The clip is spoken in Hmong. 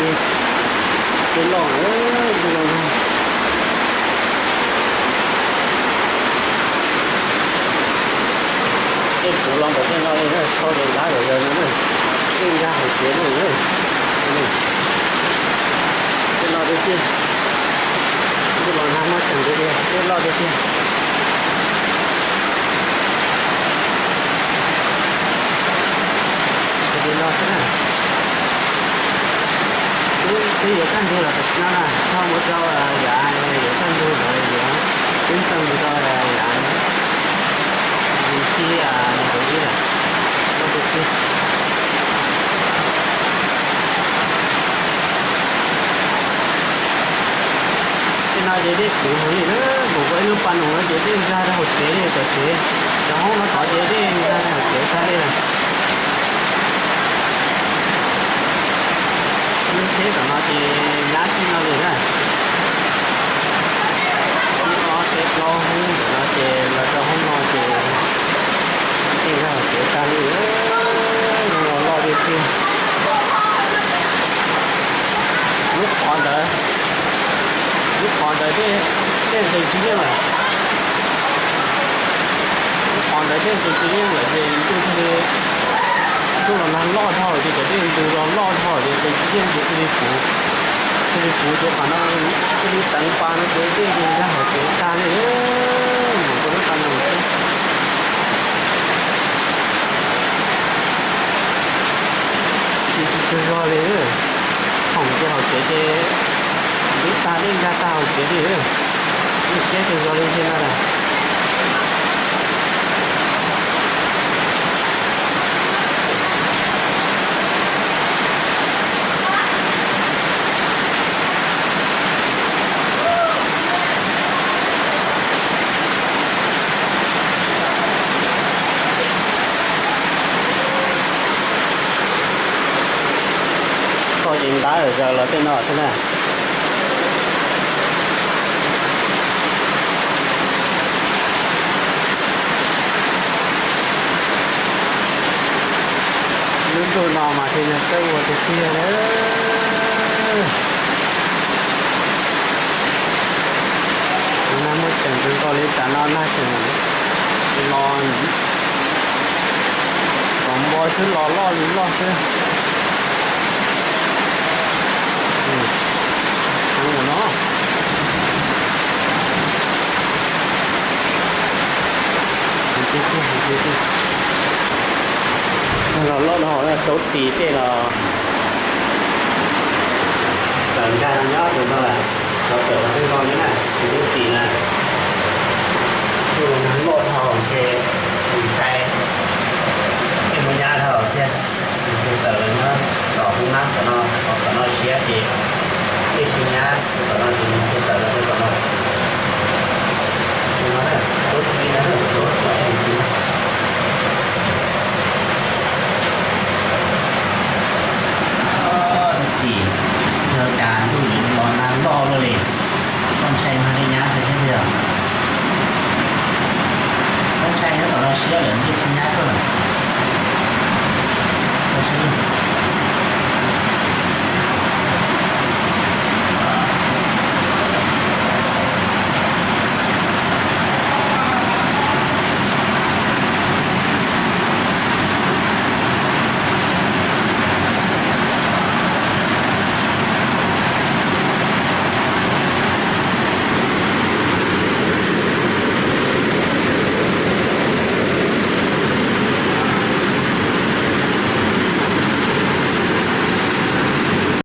Tej loj, tej loj. Tej puv los ntawm tej no li na, tshaj li ntab lawm yog no na. Tej nkag hauv tsev lawm na. Tej loj tiag tiag. Tej los nag muaj tseem tiag tiag, tej loj tiag tiag. Li no xwb na. Twb yuav kaj ntug los tam sim no na, txhob mus rau yav yuav kaj ntug los yuav twb txog mus rau yav ib, ib, tej no ces dej puv heev li na, kuv ua ib lub pas nus no ces dej nkag rau hauv tsev li, tom tsev, cov hoob no tod ces dej nkag rau hauv tsev tag li lawm. Lub tsheb tom no ces nyab tib no li na. Ib ob peb plaub hoob ntawm no ces los rau hoob no ces dej nkag hauv tsev tag li, los loj tiag tiag. Lub qhov ntawd, lub qhov ntawd dej, dej nqis tsis yeej lawm. Lub qhov ntawd dej nqis tsis yeej lawm ces ntuj thiaj li, ntuj los nag loj dhau ces cov dej ntws los loj dhau ces nqis tsis yeej ces thiaj li puv, thiaj li puv ces qhov no thiaj li teev pas no ces dej nkag hauv tsev tag li. Mus rau lub pas nus xwb. Tsis tsis tsaug zog li, khoom ces hauv tsev ces npib tag dej nkag tag hauv tsev li. Ib siab tsaug zog li thiab na. Koj ces ntab lawm, zaws los tej no xwb na. Lub ntuj no mas tsis yog txawj ua tiag tiag li. Nag muaj tseem kawg nkaus li, tsam no nag tseem los, los npo xwb, los loj li loj xwb. Heev ua no. Heev tiag tiag, heev tiag tiag. Los loj no, rau tis tej los tawm nkag nyob tus no lawm, los tawm los twb no li na, tus lub tis na. Ntuj los nag loj dhau ces ntshai, tej mus nyab dhau thiab. Tus tawm los nyob tom hoob nab tom no, tom no siab ces tej sib nyab, tus tom no ces tus tawm los rau tom no. Tus no na, lub tis na, tus